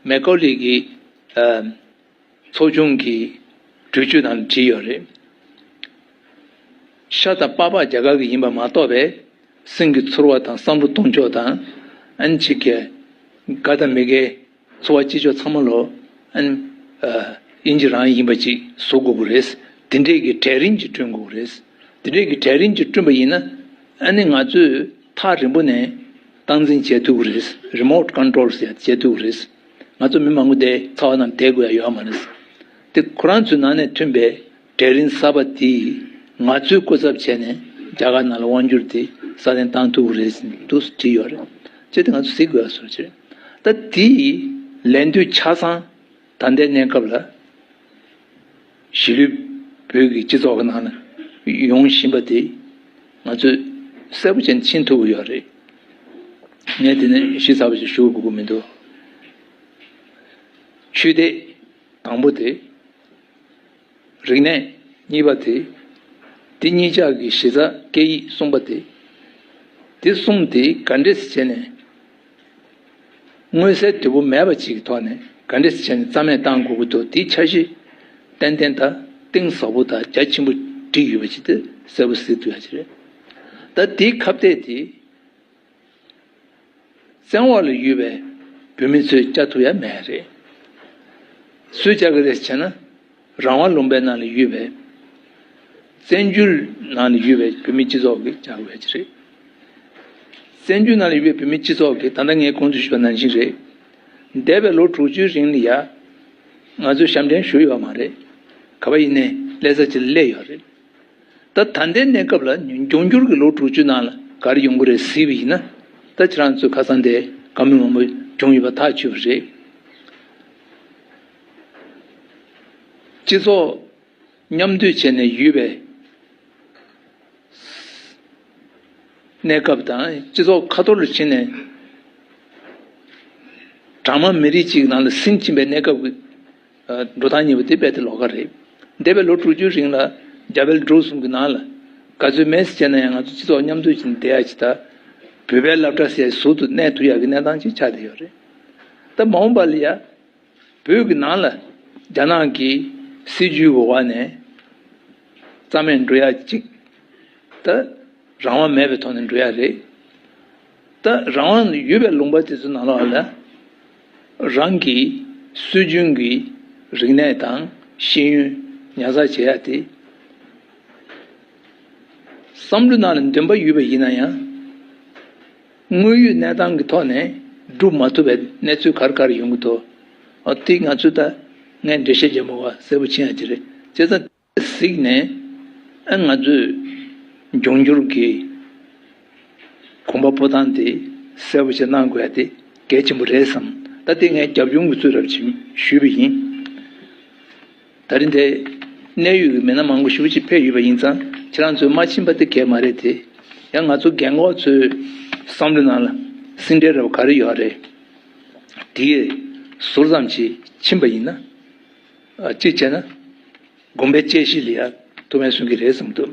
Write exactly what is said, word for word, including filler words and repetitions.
མེ་ཀོ་ལི་གི་ཨ་ཚོགས་ཆུང་གི་གྲོས་ཆོད་ནང་བྲིས་ཡོད་རེད། ཤ་དང་པགས་པ་རྒྱ་གར་གྱི་ཡིན་པ་མ་གཏོགས་པའི་སེམས་ཀྱི་ཚོར་བ་དང་བསམ་བློ་གཏོང་ཕྱོགས་དང་། ཨན་ཅིག་གི་དགའ་དང་མི་དགའི་ཚོར་བ་སྐྱེ་ཕྱོགས་ཚང་མ་ལོ། ཨན་ཨ་དབྱིན་ཇི་རང་ཡིན་པ་ཅིག་བཟོ་དགོས་ཀྱི་རེད། དེ་འདྲས་ཀྱི་གྲལ་རིམ་ཅིག་བསྐྲུན་དགོས་ཀྱི་རེད། དེ་འདྲས་ཀྱི་གྲལ་རིམ་ཅིག་བསྐྲུན་པ་ཡིན་ན། ཨ་ནི་ང་ཚོས་ཐག་རིང་པོ་ནས་སྟངས་འཛིན་བྱེད་ཐུབ་ཀྱི་རེད། རི་མོ་ཊི་ཀོན་ཊོལ་ཟེར་ཡ་བྱེད་ཐུབ་ཀྱི་རེད། ང་ཚོ་མི་མང་པོ་དེ་ཚ་བ་ནང་བསྡད་དགོས་ཡ་ཡོད་མ་རེད། དེ་ཁོ་རང་ཚོའི་ནང་ནས་ཐོན་པའི་གྲལ་རིམ་གསར་པ་དེ་ང་ཚོའི་སྐུ་ཚབ་བྱས་ནས་རྒྱ་གར་ནང་ལ་དབང་བསྒྱུར་དེ་སྲ་བརྟན་བཏང་ཐུབ་ཀྱི་རེད་ཟེར་འདུག་བྲིས་ཡོད་རེད། ཅེས་དེ་ང་ཚོ་གཟིགས་དགོས་ཡ་བཟོ་འདྲ་ཅིག་རེད། ད་དེ་ལན་དུས་ཆ་ཚང་ད་ལྟའི་གནས་སྐབས་ལ། གཞིས་ལུས་བོད་ཀྱི་སྤྱི་ཚོགས་ཀྱི་ནང་ལ་ཡོང་བཞིན་པ་དེ་ང་ཚོས་གསལ་པོ་བྱས་ནས་མཁྱེན་ཐུབ་ཀྱི་ཡོད་རེད། ངས་དེ་ནས་ཞིབ་ཚགས་པོ་ཞིག་ཞུ་དགོས་ཀྱི་མི་འདུག་ཆོས་དད་དང་པོ་དེ། རིག་གནས་གཉིས་པ་དེ། དེ་གཉིས་ཆར་གྱི་གཞི་རྩ་སྐད་ཡིག་གསུམ་པ་དེ། དེ་གསུམ་དེ་ག་འདྲས་བྱས་ནས། མངོན་གསལ་དོད་པོ་མེད་པ་ཅིག་གི་ཐོག་ནས་ག་འདྲས་བྱས་ནས་རྩ་མེད་བཏང་དགོས་ཀྱི་འདུག་དེའི་འཆར་གཞི་ཏན་ཏན་དང་གཏིང་ཟབ་པོ་དང་རྒྱ་ཆེན་པོ་བསྒྲིགས་ཡོད་པ་ཅིག་དེ་གསལ་པོ་གཟིགས་ཐུབ་ཡ་ཅིག་རེད། ད་དེའི་ཁ་གཏད་དེ་བཙན་འོག་ལ་ཡོད་པའི་བོད་མི་ཚོས་བཅའ་ཐུབ་ཡ་མེད་རེད། སུས་བཅའ་གི་རེད་ཟེར་ན། རང་དབང་ལུང་པའི་ནང་ལ་ཡོད་པའི། བཙན་བྱོལ་ནང་ལ་ཡོད་པའི་བོད་མི་སྤྱི་ཚོགས་ཀྱིས་བཅའ་དགོས་ཀྱི་རེད། བཙན་བྱོལ་ནང་ལ་ཡོད་པའི་བོད་མི་སྤྱི་ཚོགས་ཀྱིས་ད་ལྟ་ངས་གོང་དུ་ཞུས་པ་ནང་བཞིན་རེད། འདས་པའི་ལོ་དྲུག་ཅུའི་རིང་ལ་ཡ། ང་ཚོས་ཞབས་འདྲེན་ཞུས་ཡོད་མ་རེད། ག་པར་ཡིན་ནའི་ལྷ་ས་ཅིག་ལ་སླེབས་ཡོད་རེད། ད་ད་ལྟའི་གནས་སྐབས་ལ་འབྱུང་འགྱུར་གྱི་ལོ་དྲུག་ཅུ་ནང་ལ་ག་རེ་ཡོང་གི་རེད་གཟིགས་པ་ཡིན་ན། ད་ཁྱེད་རང་ཚོས་ཁ་སང་དེ་བཀའ་མོལ་མང་པོ་བྱུང་ཡོད་པ་ཐག་ཆོད་པ་རེད། སྤྱི་ཚོགས་མཉམ་འདུས་བྱས་ནས་ཡོད་པའི་གནས་སྐབས་དང་། སྤྱི་ཚོགས་ཁ་ཐོར་ལ་ཕྱིན་ནས་གྲངས་མང་མི་རིགས་གཅིག་ནང་ལ་ཟིན་ཕྱིན་པའི་གནས་སྐབས་ཀྱི་འགྲོ་སྟངས་གཉིས་པོ་དེ་རྦད་དེ་ལོགས་ཀ་རེད། འདས་པའི་ལོ་དྲུག་ཅུའི་རིང་ལ་རྒྱ་བལ་འབྲུག་གསུམ་གྱི་ནང་ལ་ག་ཚོད་མེད་ཟེར་བྱས་ན་ཡང་ང་ཚོ་སྤྱི་ཚོགས་མཉམ་འདུས་ཀྱིས་བསྡད་ཡ་ཅིག་དང་། བོད་པའི་སློབ་གྲྭ་ཟེར་ཡ་ཟུར་དུ་གནས་ཐུབ་ཡ་གི་གནས་སྟངས་ཅིག་ཆགས་བསྡད་ཡོད་རེད། ད་མ་འོངས་པ་ལ་ཡ། བོད་ཀྱི་ནང་ལ་རྒྱ་ནག་གི་སྲིད་ཇུས་འོག་ནས་རྩ་མེད་འགྲོ་ཡ་གཅིག་ད་རང་དབང་མེད་པའི་ཐོག་ནས་འགྲོ་ཡ་རེད། ད་རང་དབང་ཡོད་པའི་ལུང་པ་དེ་ཚོ་ནང་ལོགས་ལ་རང་གི་སྲོལ་རྒྱུན་གྱི་རིག་གནས་དང་ཤེས་ཡོན་ཉར་ཚགས་བྱེད་ཡ་དེ། བསམ་བློ་ནང་ལ་འདུན་པ་ཡོད་པ་ཡིན་ན་ཡང་། དངོས་ཡོད་གནས་སྟངས་ཀྱི་ཐོག་ནས་སྒྲུབ་མ་ཐུབ་པའི་གནས་ཚུལ་ག་རེ་ག་རེ་ཡོང་གི་འདུག་ཨ་དེ་ང་ཚོས་ད་ངས་འགྲེལ་བཤད་རྒྱག་མ་དགོས་པ་གསལ་པོ་ཕྱིན་ཡ་ཅིག་རེད། བྱས་ཙང་གཟིགས་ནས་ཨ་ང་ཚོས་འབྱུང་འགྱུར་གྱི་གོམ་པ་སྤོ་སྟངས་དེ་གསལ་པོ་ཞིག་གནང་དགོས་ཡ་དེ་གལ་ཆེན་པོ་རེད་བསམ། ད་དེ་ངས་རྒྱབ་ལྗོངས་ཀྱི་ཚུལ་རབ་ཅིག་ཞུས་པ་ཡིན། ད་རིང་དེ་གནད་ཡོད་ཀྱི་མི་སྣ་མང་པོ་ཞེ་པོ་ཅིག་ཕེབས་ཡོད་པ་ཡིན་ཙང་། ཁྱེད་རང་ཚོས་མ་ཕྱིན་པ་དེ་གལ་མ་རེད་དེ། ཡང་ང་ཚོ་རྒན་གོག་ཚོའི་བསམ་བློའི་ནང་ལ་སེ་འབྲས་རབ་ག་རེ་ཡོད་རེད། དེ་ཟུར་ཙམ་ཅིག་ཕྱིན་པ་ཡིན་ན། ཨ་གཅིག་བྱས་ན་དགོན་པའི་དཔྱད་གཞི་ལ་ཡ་ཐུགས་ཕན་གསོས་ཀྱི་རེད་བསམ་འདུག